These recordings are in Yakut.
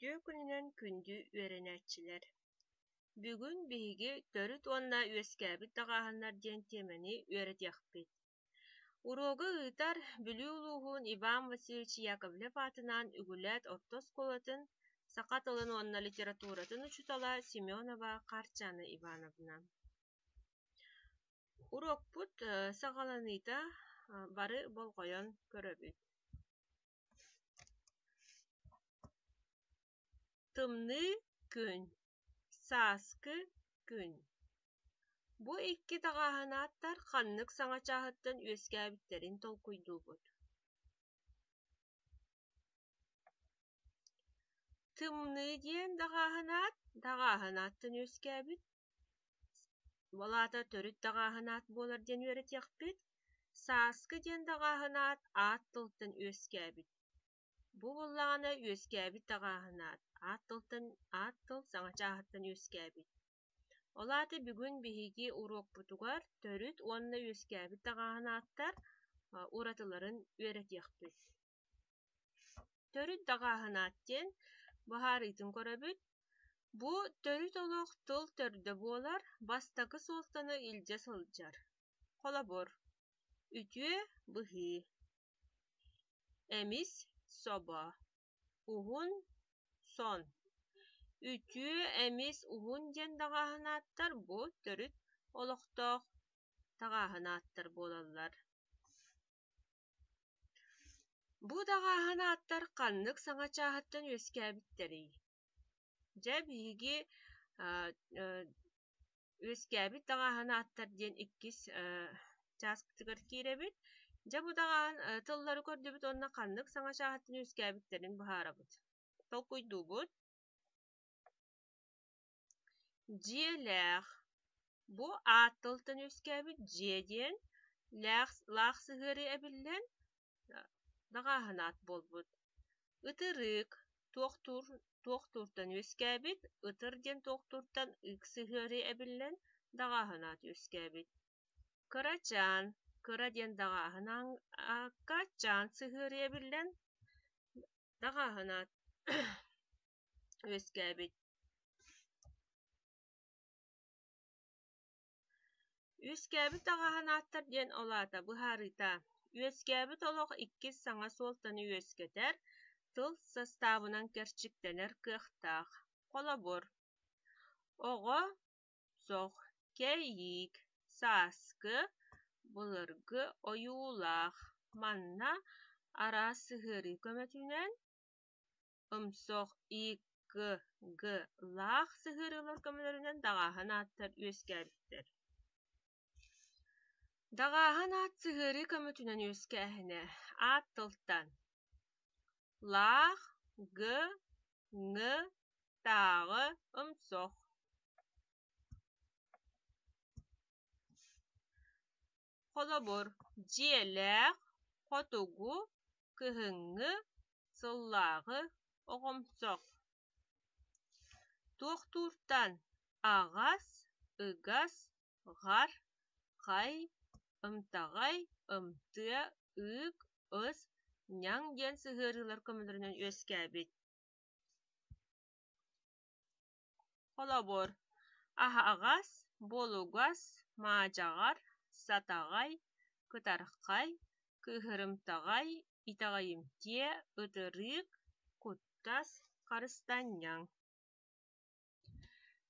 Үтүө күнүнэн күндү үөрэнээччилэр! Бүгүн биһиги Төрүт уонна үөскээбит даҕааһыннар диэн тиэмэни үөрэтиэхпит. Уруогу ыытар Бүлүү улууһун Иван Васильевич Яковлев аатынан Үгүлээт орто оскуолатын саха тылын уонна литературатын учуутала Семенова Харчана Ивановна. Уруокпут саҕаланыыта бары болҕойон көрөбүт. Тымныы күн, сааскы күн. Бу икки даҕааһынааттар ханнык саҥа чааһыттан үөскээбиттэрин толкуйдуубут. Тымныы диэн даҕааһынаат даҕааһынааттан үөскээбит. Ол аата төрүт даҕааһынаат буолар диэн үөрэтиэхпит. Сааскы диэн даҕааһынаат аат тылтан үөскээбит. Бу буоллаҕына үөскээбит даҕааһынаат аат тылтан аат тыл саҥа чааһыттан үөскээбит. Ол аата бүгүн биһиги уруокпутугар төрүт уонна үөскээбит даҕааһынааттар уратыларын үөрэтиэхпит. Төрүт даҕааһынаат диэн быһаарыытын көрөбүт. Бу төрүт олох тыл төрдө буолар, бастакы суолтаны илдьэ сылдьар. Холобур, үтүө быһыы, эмис собо, уһун сон. Үтүө, эмис, уһун диэн даҕааһынааттар бу төрүт олохтоох даҕааһынааттар буолаллар. Бу даҕааһын ааттар ханнык саҥа чааһыттан үөскээбиттэрий? Дьэ, биһиги үөскээбит даҕааһын ааттар диэн иккис чааспытыгар киирэбит. Дьэ, бу даҕааһын тыллары көрдүбүт уонна ханнык саҥа чааһыттан үөскээбиттэрин быһаарабыт. Толкуйдуубут. Дьиэлээх. Бу аат тылтан үөскээбит дьиэ диэн лээх лаах сыһыарыы эбиллэн даҕааһын аат буолбут. Ытырыык туохтуур туохтууртан үөскээбит, ытыр диэн туохтууртан ык сыһыарыы эбиллэн даҕааһын аат үөскээбит. Кырачаан кыра диэн даҕааһын аакка чаан сыһыарыы эбиллэн даҕааһын аат үөскээбит. Үөскээбит даҕааһын ааттар диэн ол аата быһаарыыта. Үөскээбит олох иккис саҥа суолтаны үөскэтэр, тыл састаабынан кэрчиктэнэр кыахтаах. Холобур, оҕо сох, кэйиик, сааскы, былыргы ойуулаах. Манна араас сыһыарыы көмөтүнэн Ымсох, И, К, Г лаах сыһыарыылар көмөлөрүнэн даҕааһын ааттар үөскээбиттэр. Даҕааһын аат сыһыарыы көмөтүнэн үөскээһинэ аат тылтан лаах, г, ҥ, тааҕы, ымсох. Холобур, дьиэлээх, хотугу, кыһыҥҥы, сыллааҕы оҕомсох. Туохтууртан аҕас, ыгас, ҕар, хай, ымтаҕай, ымтыа, ыык, ыс, ньаҥ диэн сыһыарыылар көмөлөрүнэн үөскээбит. Холобур, аһаҕас, булугас, маадьаҕар, сатаҕай, кытархай, кыыһырымтаҕай, итэҕэйимтиэ, ытырыык, куттас, харыстанньаҥ.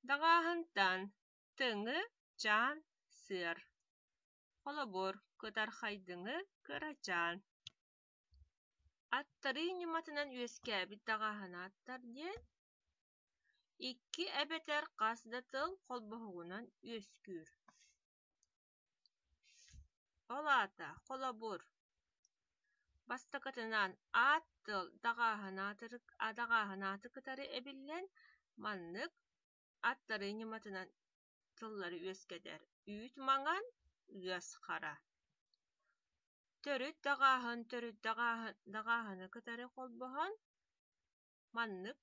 Даҕааһынтан тыҥы, чаан, сыар. Холобур, кытархайдыҥы, кырачаан. Аттарыы ньыматынан үөскээбит даҕааһын ааттар диэн Икки эбэтэр хас да тыл холбоһугунан үөскүүр. Ол аата, холобур, бастакытынан аат тыл даҕааһынааты кытары эбиллэн маннык аттарыы ньыматынан тыллары үөскэтэр: үүт маҥан, ыас хара. Төрүт даҕааһын төрүт даҕааһыны кытары холбоһон Маннык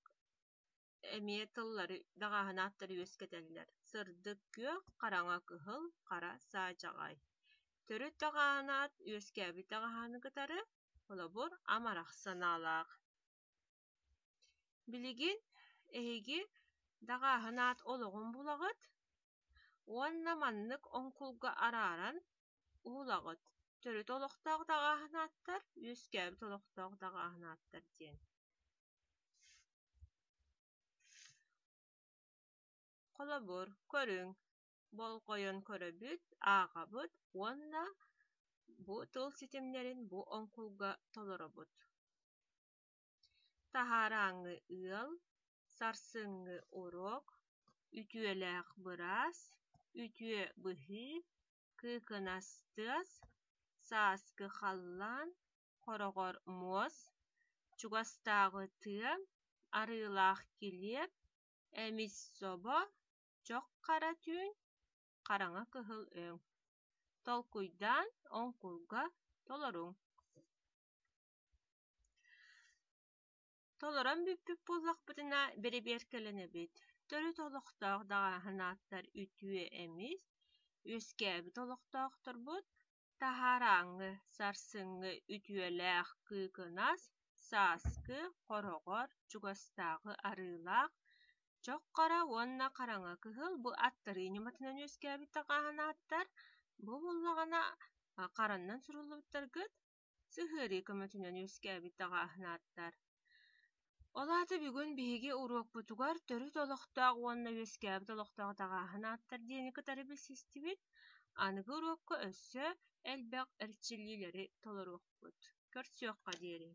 эмиэ тыллары даҕааһын ааттары үөскэтэллэр: сырдык күөх, хараҥа кыһыл, хара саадьаҕай. Төрүт даҕааһын аат үөскээбит даҕааһыны кытары, холобур, амарах санаалаах. Билигин эһиги даҕааһын аат олоҕун булаҕыт уонна маннык оҥкулга арааран уһулаҕыт. Төрүт олохтоох даҕааһын ааттар, үөскээбит олохтоох даҕааһын ааттар диэн. Холобур, көрүҥ, болҕойон көрөбүт, ааҕабыт уонна бу тыл ситимнэрин бу оҥкулга толоробут. Таһаарааҥҥы ыал, сарсыҥҥы уруок, үтүөлээх быраас, үтүө быһыы, кыыкынас тыас, сааскы халлаан, хороҕор муос, чугастааҕы тыа, арыылаах килиэп, эмис собо, чох хара түүн, хараҥа кыһыл өҥ. Толкуйдаан, оҥкулга толоруҥ. Толорон бүппүт буоллахпытына, бэрэбиэркэлэнэбит. Төрүт олохтоох даҕааһын ааттар үтүө эмис, үөскээбит олохтоохторбут таһаарааҥҥы, сарсыҥҥы үтүөлээх кыыкынас, сааскы, хороҕор, чугастааҕы арыылаах, чох хара уонна хараҥа кыһыл бу аттарыы ньыматынан үөскээбит даҕааһын ааттар. Бу буоллаҕына хараннан суруллубуттаргыт сыһыарыы көмөтүнэн үөскээбит даҕааһын ааттар. Ол аата бүгүн биһиги уруокпутугар төрүт олохтоох уонна үөскээбит олохтоох даҕааһын ааттар диэни кытары билсистибит. Аныгы уруокка өссө элбэх эрчиллиилэри толоруохпут. Көрсүөххэ диэри.